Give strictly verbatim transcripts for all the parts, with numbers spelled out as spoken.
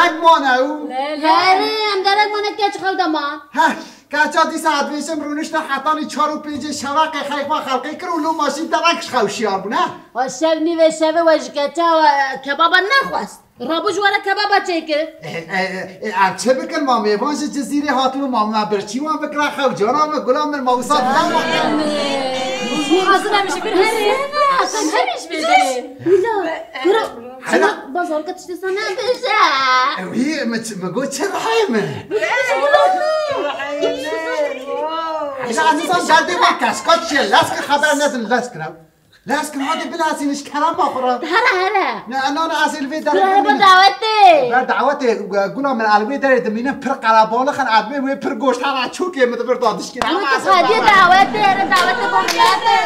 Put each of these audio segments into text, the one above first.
derek mane û. Lê, lê. Erê, em derek mane keç xew de ma. Heh, keça dîsa dibêjim rûniştin hetanî çar û pêncê şeveqê xeyfa xelqê kir û loma jî derek ji xew şiyar bûn, he? Wa şev nîvê şevê we ji keça we kebaba nexwest. Rabû ji we re kebaba çêkir. E, e, e, em çi bikin, ma mêvan ji Cizîrê hatibû, ma me birçî wan bikira xew, cana min, gula min, ma wisa bidan. Hûn hazir em ji vir herê. Sen herê ji vir herê. Bila, kuro, hela. Çima bazarka tiştê sana bêje? Wî, mi ç-, mi got çi rihê min? Hela, ez nizam derdê wan keşka çi ye, lez kir xeber nedin, lez kir ew. Lez kir, hadi bilezînin ji kerema xwe re. Here, here. Ne, nana, ez ê li vê derê bimînim. Ber dawetê. Ber dawetê, gula min, ez li vê derê dimînim, pir qerebalix in, edmê wê pir goşt, here çokê min di vir da dişkî. Ama tu hadiye dawetê, here dawetê bo miletê.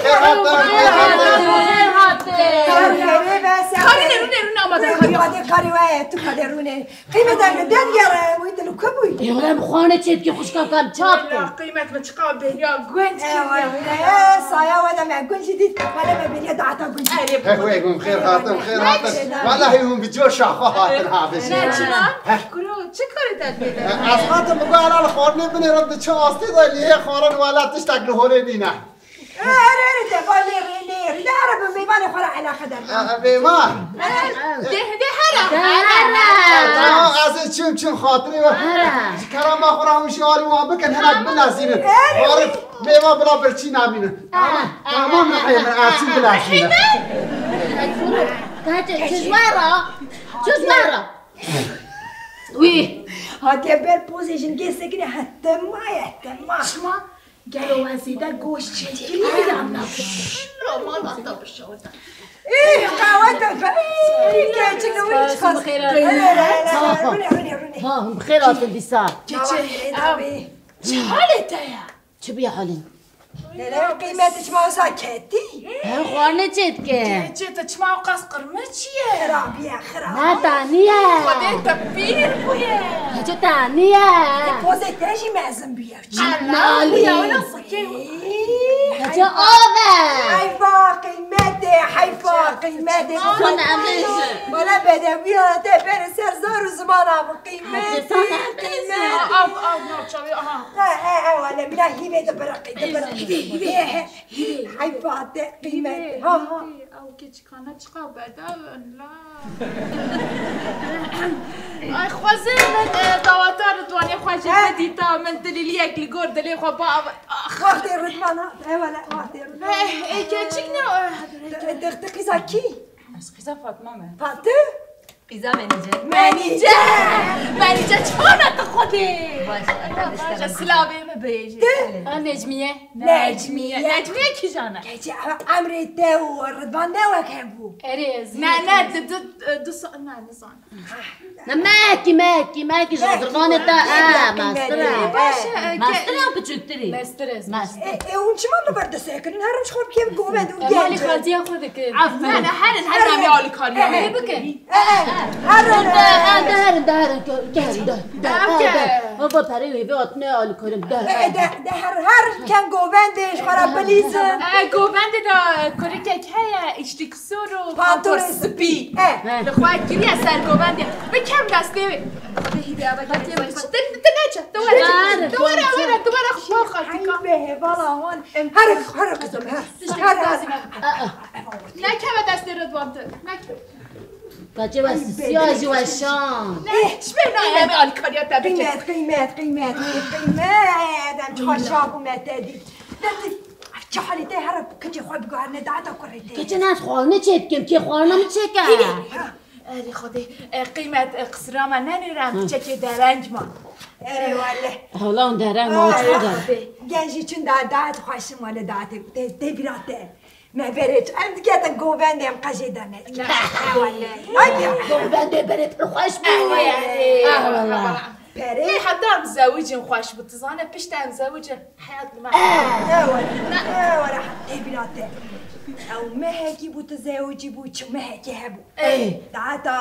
Xêr hatin, xêr hatin. Xêr hatin. Karî ne rûnê, rûnê amade karî. Hadi karî we, tu hadi rûnê. Qîmet, em li dengere, wî dil ku bûy. Ê wele, em xwane çêdikî xwişka, em çap kin. Qîmet, min çiqa bêriya gund kiriye. Saya we de me gund jî dît. Wele me bêriya data gund. Erê, He, wê gund, xêr hatin, xêr hatin. Wellahî hûn bi coşa xwe hatin ha, bêjin. Ne çima? Kuro, çi karê te dibê de? Ez hatim, bi got, hela li xwarinê binêrim, di çi astê de lê xwarin, wela tiştek li holê nîne. Erê, erê, te ba lê rê, lê rê, lê erê bi mêvanê xwe re eleqedar be. A, a, mêvan? Dê, dê here. Tamam, ez ê çim, çim xatirê we. Ji kerema xwe re hûn jî alî wan bikin, hinek bilezînin. Xwarin, mêvan bila birçî namînin. Tamam, tamam, rihê min, ez çim bilezînin. Kaçê, çi ji we re? Çi ji we re? Wî. Hatiye ber pozê jingê sekine, he, tema ye, tema. Çima? Gelo we zêde goş çêdikî yan na? Şşş, aman Alla bişewite. Ê, qehwete be. Ê, keçik li wî çiqas. Hele, hele, hele, hele, rûnê, rûnê, rûnê. Ha, bi xêr hatin dîsa. Keçik. Çi halê te ye? Çi bûye halê? Hele, qîmet çima wisa ketî? He, xwarinê çêdike. Keçê te çima ew qas qirmiç ye? Xirab ye, xirab. Na, tanî ye. Xwedê te pîr bûye. Keçê tanî ye. Pozê te jî mezin bûye. Nalî. Bûye, wela sikê. Keçê av e. Heyfa qîmetê, heyfa qîmetê. Xwe nebêje. Wela bedewiya te bere ser zar û zimana bi qîmetê, qîmet. Av, av, nav çavê, aha. He, he, he, wele, bila hîvê dibiriqî, dibiriqî. Hîvê, hîvê. He, he. Heyfa te qîmet. Ha, ha. Ew keçikane çiqa bedew in la. Ay, xwezê min, e, daweta Ridwanê xwe jî dîta, min tilîliyek li gor dilê xwe ba. Ax. Wextê Ridwana, e, wele, wextê Ridwana. Ê, ê, keçik ne, e, Di, di, di qîza kî? Ez qîza Fatma me. Fa-, tu? Qîza Menîce. Menîce! Menîce çona tu xwedê? Baş, arkadaşlar. Silavê me bêjî. Tu? A Necmiye. Necmiye. Necmiye. Necmiye kîjan e? Keçê, emrê te û Ridvan ne wek hev bû. Erê, ez Ne, ne, di, di, di, di, ne, nizanim. Ne, mekî, mekî, mekî ji Ridvanê te, e, mestir e. Baş e, Mestir e, piçûktir e. Mestir e. Mestir. E, e, hûn çima li ber disekirin? Herin ji xwe bi kêf govend û Em alî genc in. Xaltiya xwe dikin. Aferin. Herin, herin, herin, em ê alîkarî Ê, bikin. E, e, herin. De, e, de, herin, de, herin, ke-, ke-, de, de, Em e, ke- de. Baba perê wê vê hatine alîkarî de. E, de, de her, her ken govendê ji xwe re bilîzin. E, govendê de kurikek heye, îştîksor û Pantorê pantor spî. spî. E. Li xwe kiriye ser govendê. Bikem destê wê. Hadi hîdê eve gelin. Te, te neçe, te were. Were, were, te were, te were xwe xaltika. Ay be hevala wan. Her, her kızım, her. Her, her. Nekeve destê Ridwan te. Nekeve. Kaçê we sisiya jî weşan. Ne, ji bê nayê em alîkariya te bikin. Qîmet, qîmet, qîmet, qîmet. Em çaşa bû me te dî. Derdî, ev çi halê te here, keçê xwe biguherine data kurê te. Keçê ne xwarinê çê dikim, kê xwarina min çêke. Erê Xwedê, e, qîmet, e, qisira me nenêre, em Hı. piçekê dereng ma. Erê wele. Hewla hûn dereng ma, Ay, çi de. Xwedê. Gen jî çin da, da dixweşim wele da te, te, te bîra te. Me berê çi, em diketin govendê em qejê de ne. Ne. Ha, wele. Ay, ya. Govendê berê pir xweş bû. Erê, erê. Ah, wele. Perê. Ê, heta em zewicin xweş bû. Tu zane pişt em zewicin. Heyat li me. Eh, eh, were. Eh, were. Tê bîra te. Ew mehekî bû tu zewicî bû, çi mehekî hebû. Eh. Data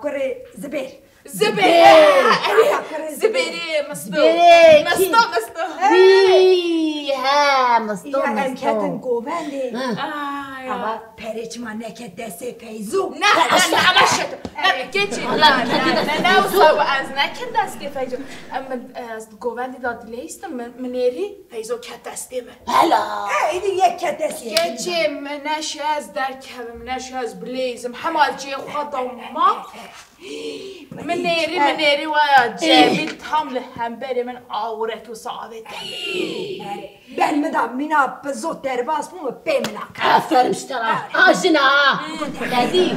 kurê Zibêr. Zibêr. Zibêr. Data kurê Zibêr. Zibêrê Misto. Zibêrê Misto, kî? Misto. Wî, he, Misto, Ya, em Misto. ketin govendê. Hı. Ay, Ama ya. perê çima neket destê Feyzû? Ne, ne, ne, ama şeto. Ne, geçin. Valla, Ne, kendi ne, destê ne, ne, Feyzû. Usa, ez nekin destê Feyzû. Em, ez govendê de dileyistim, min, min êrî Feyzo ket destê min. Hela! E, îdî yek ket destê yekî. Keçê min neşe ez derkevim, neşe ez bileyzim. Hema cê xwe da ma. Min êrî, min êrî waya Cemîl tam li hemberê min awirek wisa avête. Ber min da mîna pizo derbas bû min pê min a. Aferin ji te ra. Ha jina ha. Lezî.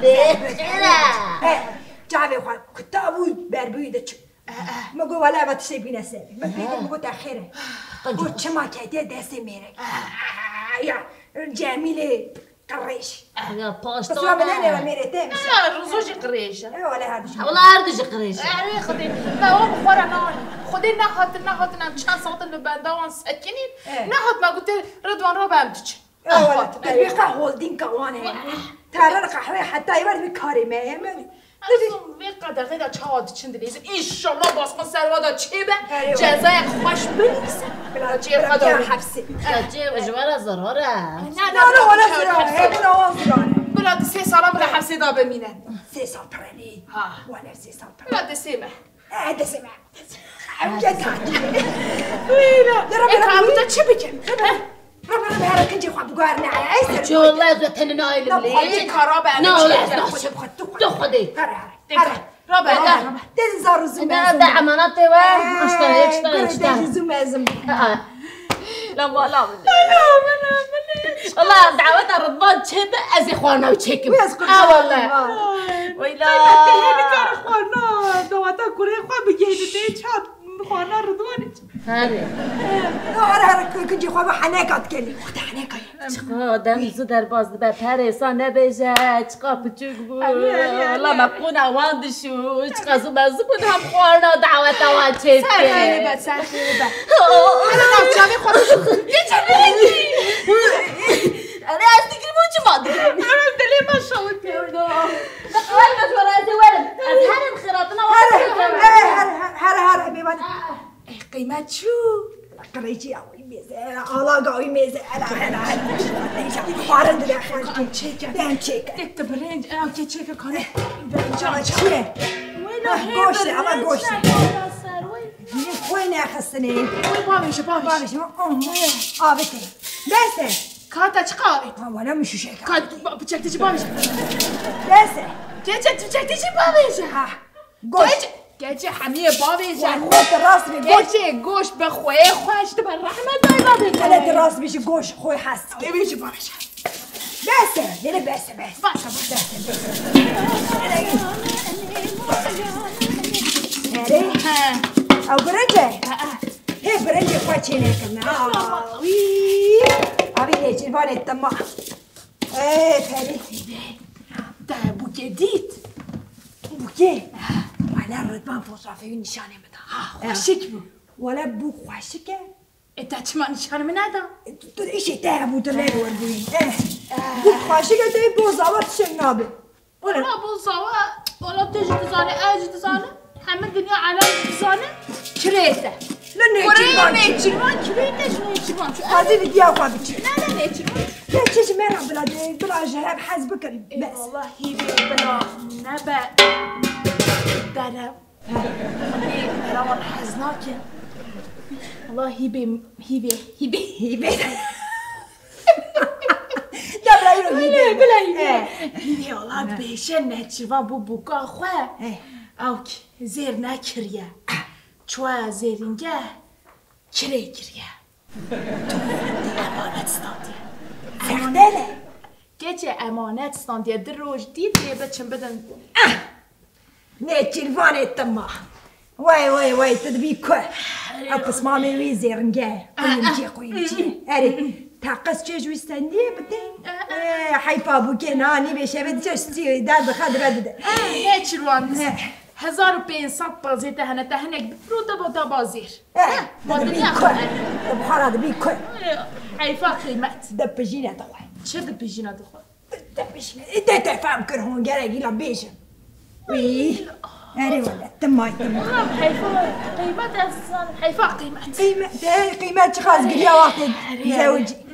Lê xêre. E, çavê xwe kuta bû berbûyî de çi. Eh, eh. Me got, "Wele eva tiştê bîne serê." Me pê got, me got, "Te xêr e." Got, "Çima ketiye destê mêrek?" Eh, eh, eh, ya, Cemîlê qirêj. Ya, paş Qisra da me ne. nene ve mêrê te. Ya, Rizo jî qirêj e. E, wele her dijî. Wele her dijî qirêj e. Erê Xwedê, me wan bi xwe re neanî. Xwedê nehatin, nehatin em çend saetin li benda wan sekinîn. Eh. Nehat me got, "Ridwan rabe em diçin." Ewa, tu dibî qe holdînka wan heye. Teran qehweyê heta êvar dibî karê me ye, me dibî. Ez vê qedexê de çawa diçin dileyzin. Înşallah basma ser wa da çêbe. Erê, cezayek xweş bilîzin. Bila, cê bila xwe da bike wî. Hepsê. Ya cê ji we re zarar e. Ne, ne, ne, bila, wala bike zira, hepsê. Hepsê wa zira. Bila di sê salan bila hepsê da bimîne. Sê sal pirenî. Ha. Wala sê sal pirenî. Bila di sê me. Eh, destê me. Em gel takip. Wîra. Ya Rabbi, E, Rabbi, tamam, wî- da çi bikim? Rabbi, Rabbi, Rabbi, her kincê xwe biguherine. Ay, ay, ser Çi xwe. Allah ez tenê naylim lê. Xwedê kara be, Na, çi Allah, bikim? ez naçim. Xwe, tu xwe. Tu xwedê. Here, here. Tê Here. Rabe, Rabe, da. Rabe. Tê zaru zû Da, mezin. da, emanetê we. Ay, Aşta, aşta, gure aşta. tê zû mezin. Aa. La mala min. Ala min, ala min. Allah, daweta Ridvan çêbe, ez ê xwarina wî çêkim. Ez qurban Aa, wala. Ridvan. Weyla. Qeymet te hê nikare xwarina, daweta kurê xwe bigihîne, tê çat xwarina Ridwanê. Hadi. Hare hare kincê xwe bi heneka dikelî. Xwe te heneka ye. Çiqa dem zû derbas dibe, perê sa nebêje, çiqa piçûk bû. Hadi, hadi, hadi. Wala me qûna wan dişû, çiqa zû mezin bûn hem xwarina daweta wan çêdike. Ser xêrê be, ser xêrê be. Ana navçavê xwe bişû. Geçe ne? Ana ez digirim û çima digirim? Ana dilê me şewitî. Wala ez werim, ez herim xiratina wan. Here, here, here, here, here, here, bêvan. Ey, qîmet çû. Qirêjî ya wî mêze, alaga wî mêze, ela, ela, ela. Xwarin dide xelkê. Çêke. Dem çêke. Tek de birinc, ew ke çêke kare. Birinc Çawa çi ye? Wela Heh, hê goşt e, ama birinc goşt e. Ser, ser, wê. Yine koy ne xistine? Wê bavêje, bavêje. Bavêje, oh, oh. Avete. Bes e. Kata çi qavê? Ha, wala min şuşe ka. Kat, ba-, bıçak te jî bavêje. Bes e. Keçe, bıçak te jî bavêje. Ha. Goş. Keçê, keçê hemiyê bavêje. Wan xwe tu rast bî, goş. Keçê goş bi xweyê xweş dibe rehmet dayî bavêje. Hele tu rast bî jî goş xwe hes. Ê wê jî bavêje. Bes e, yine bes e, bes. Baş e, baş e. Bes e, bes e. Erê. He. Ew birinc e? He, he. Hê birincê xwe çê nekirine. Aa, wî. Abi lê cilvanê tema. Ê, perî. Te bûkê dît? Bûkê? Wele Ridvan fotoğrafê wî nîşanê min da. Ha, xweşik bû. Wele bûk xweşik e. E, te çima nîşanê min neda? E, tu, tu îşê te hebû, tu neyê werbûyî. E, bûk xweşik e, tu ê bozawa tiştek nabe. Wala bozawa, wala tu jî dizanî, ez jî dizanim. Hemî dinya alem dizane kirê te. Li Kurê nêçîrvan çi? Nêçîrvan kirê te ji nêçîrvan çi? Hezî li diya xwe biçî. Ne, ne nêçîrvan. Ya çi ji me re bila de, bila ji hev hez bikin. Ê, bes. Wallah hîvê bila nebe derew. Hê, berawan hez nakin. Wallah hîvê, hîvê, hîvê, hîvê. Ya bila îro hîvê. Bila, bila hîvê. He. Hîvê, wallah dibêje nêçîrvan bû bûka xwe. He. Ew ki zêr nekiriye. Çûye zêrîngeh kirê kiriye. Emanet standiye. Zextele. Keçê emanet standiye, di roj dît lê biçin bidin. Ah! Nêçîrvanê tima. Wey, wey, wey, tu dibî ku? Ew pismamê wî zêrîngeh, quyumcî, quyumcî. Erê, teqez çêj wî stendiye bidê. Ê, heyfa bûkê, niha nîvê şevê diçe stûyê der dixe dibe dide. Nêçîrvan. He. Hezar û pênc sed bazê te hene, te hinek bifrote bo te bazêr. Eh, heh, tu dibî ku? Tu bi xwe re dibî ku? Heyfa qîmet. Dipijîne dixwe. Çi dipijîne dixwe? Dipijîne. Dê te fehm kir hûn gerek îla bêjin. Wî. Erê wele, timay, timay. Ulan heyfa qîmet ez zanim, heyfa qîmet. Qîmet, de, qîmet çiqas giriya wextê zewicî.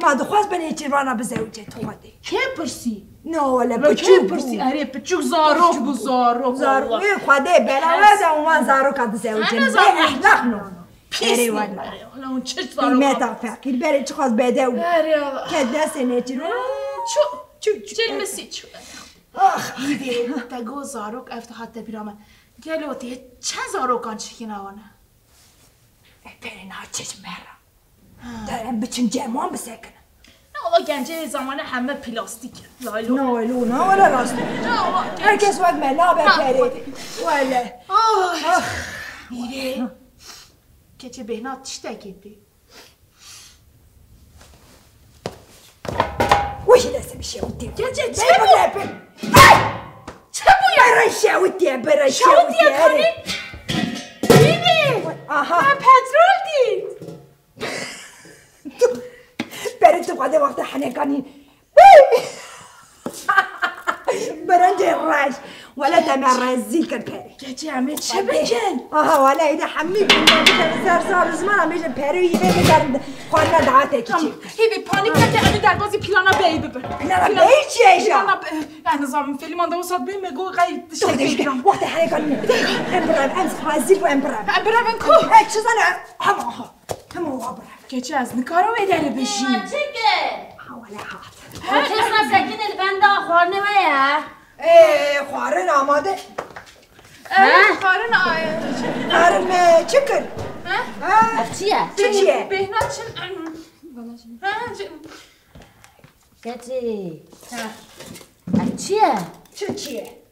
Ma dixwaz bi nêçîrvana bizewicê tu xwedê. Kê pirsî? No, wele piçûk bû. Erê, piçûk zarok bû, zarok. Zarok. Wê Xwedê belawe de û wan zaroka dizewicin. Bê ehlaq no. Pîs. Erê wele. Erê wele, hûn çi zarok. Qîmeta feqîr berê çiqas bedew bû. Erê wele. Ke destê nêçîrvan. Çu, çu, çu. Çil misî çu. Ah. Hîvê, te got zarok ev hate bîra me. Gelo tê çend zarokan çikîna wan e? E, berê na çi ji me re. Ha. De em biçin cem wan bisekinin. Na, wala gencê zamane heme plastîk in. Laylon. Naylon, ha, wala rast. Na, wala genc. Herkes wek me, nabe perê. Xwedê. Wele. Oh. Ah. Mîrê. Keçê bêhna tiştekê tê. Wê jî destê min şewitî. Keçê çi bû? Hey! Çi bû ya? Bere şewitiye, bere şewitiye. Şewitiye kanî? Bînî. Aha. Me petrol dît. Berê tu xwedê wexta henekanî. Birincê reş. Wele te me rezîl kir perê. Keçê em ê çi bikin? Aha, wele êdî hemî bikin. Ser sar ziman em ê ji perê yî vê bikin. Xwarina daetê kiçî. Tamam. Hêvî panîk neke, em ê derbazî plana beyî bibin. Plana beyî çi ye ya? Plana be-, yani zaten filman da wisa bê me got qey tiştekî bîra. Wextê henekanî. Em birevin, em rezîl bû, em birevin. Em birevin ku? He, çi zane? Hema aha. Hema wa birevin. Keçê ez nikarim wê derê bijîm. Çi kir? Ha, wele hat. Kes nasekinê li benda xwarinê we ye. Ê, xwarin amade. He? Xwarin a-, Xwarin me çi kir? He? Ha? Ev çi ye? Çi çi ye? Bêhna çi? Ha, çi? Keçî. He. Ev çi ye? Çi çi ye?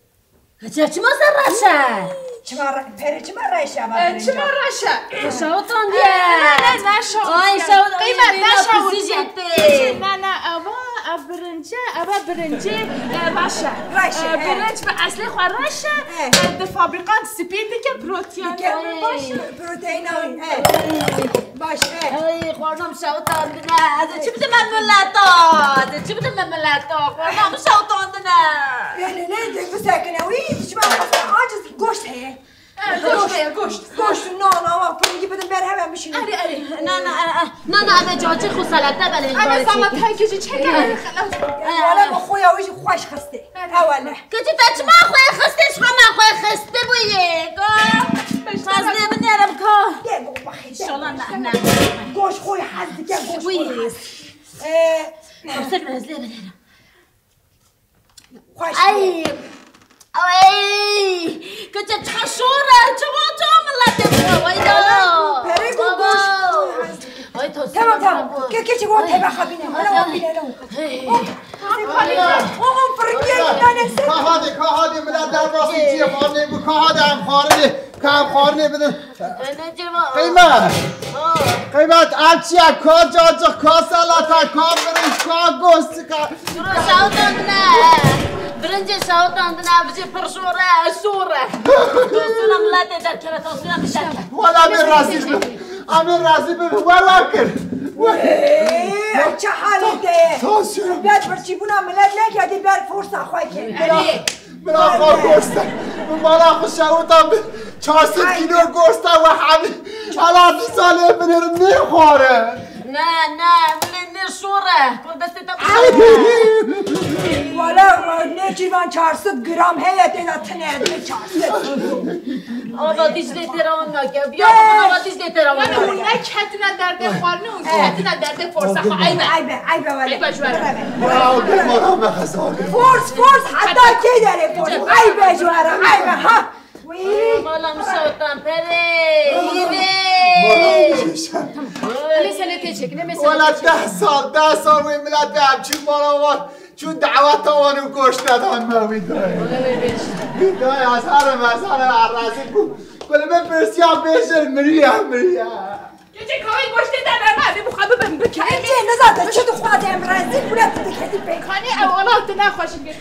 Keçî, çima ser reş e? Çima re-, pere çima reş e? E, çima reş e? Şawitan diye. Ne, ne, ne, şawit. Ay, şawit. Qîmet, ne şawit. Ne, ne, eva, ev birinci, eva birinci, e, reş e. Reş e, e, he. Birinc bi eslê xwe reş e. He. E, di fabrîkan spî dike, proteîn. Dike. Baş e. Proteîn, he. Baş e. Ay, xwarina min şawitandine. Ez ê çi bidim me mileta? Ez ê çi bidim me mileta? Xwarina min şawitandine. Lê, lê, lê, lê, bisekine wî, çima xwesta aciz goşt heye. E, goşt heye, goşt. Goşt, na, na, wa piringî bidin ber hev em bişînin. Erê, erê. Na, na, e, e. Na, na, em ê cacê xwe selete belê. Em ê salatayekê jî çêkin, em ê xelat. E, wele bi xwe ya wî jî xweş xistê. Erê. E, wele. Keçî te çima xwe xistê, ji xwe me xwe xistê bûyê, ka? Beş lira. Ez lê binêrim, ka? Dê, bo, baxê, dê. İnşallah ne, ne. Goşt xwe hez dike, goşt xwe hez. Wî. E, Hamsir ez lê binêrim. Xweş. Ay! Ay! Keçe çiqa şor e, çima tu miletê xwe, weyda! Perê ku goşt. Ay, to. Tamam, tamam. Ke-, keçe wan tebe xebîne. Hele wan bîne, hele wan. Hey. Oh, oh, oh, piringê nane ser. Ka hadê, ka hadê, milet derbasî çiyê xwarinê bû, ka hadê em xwarinê, ka em xwarinê bidin. Qîmet! Qîmet, ev çi ye? Ka cacix, ka selata, ka birinc, ka goşt, ka... Duro şawitandine. Birincê şawitandine, ev jî pir şor e, şor e. Tansiyona miletê derkeve, tansiyona min derkeve. Wala em ê razî bin. Em ê razî bin. Wela kir. Wê, çi halê te ye? Tansiyona. Ber birçîbûna milet neke, dê ber forsa xwe ke. Bira, bira xwe goşt. Mala xwe şewita bi çar sed kîlo goşta we hemî çalatî salê binêr nêxware. Ne, ne, min ê nêşore. Kol destê te bişore. Wala, nêçîvan çar sed gram heye tê de tine, ne çar sed kîlo. Ava Dîcle tê re wan nake. Biya ava Dîcle tê re wan nake. Hûn neketine derdê xwarinê, hûn ketine derdê forsa xwe. Eybe. Eybe, eybe wele. Eybe ji we re. Ya, bir mala me xezabê. Fors, fors, heta kê derê fors. Eybe ji we re, eybe, ha. Wî. Mala min şewtan perê. Yine. Lê senê tê çêkin, lê me senê Wala tê çêkin. Deh sal, deh sal wê miletê em çûn mala wan. Çûn daweta wan û goşt nedan me wî dayê. Wala wê bêj. Wî dayê, ez herim, ez herim, ez razî bûm. Ku li min pirsiya bêjin miriye, miriye. Keçê kawê goştê te berna, bê bu xwe bibin, bikevin. Ê, nizate çi dixwaze em rezîl bûne tu diketî pê. Kanî ew ala tu nexweşik bê.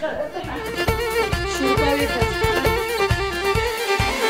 Şûka wê